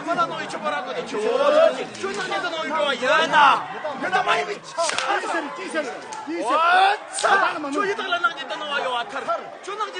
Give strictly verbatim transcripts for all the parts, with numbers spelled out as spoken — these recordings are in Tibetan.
ལས་མ་ལ་ནོ་ཡི་ཆོ་པ་ར་གོ་དེ་ཆོ། ཆོ་ནང་ནི་ད་ནོ་ཡི་འགྲོ་བ་ཡོད་ན། ཡོད་ད་མ་ཡིན་མི་ཆ། ཅི་ཟེར་ཅི་ཟེར་ཅི་ཟེར། ཨོ་ཚ། ཆོ་ཡི་དག་ལ་ནང་ནི་ད་ནོ་བ་ཡོད་བ་ཐར། ཆོ་ནང་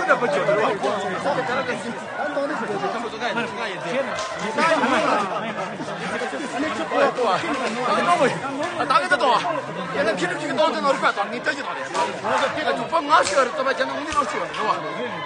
ཆུ་འདྲ་པོ་བྱོས་རེད་བ། ད་གི་ད་དོ། ད་གི་ད་དོ། ཡ་ན་ཁྱི་ལུག་ཅིག་གི་དོ་དེ་ནོར་པ་དང་ངི་ད་ཅི་དང་རེད། ད་ཅུ་པ་ང་ཤི་རེད། ད་པ་ཅན་ནི་ལོ་ཤི་རེད་བ།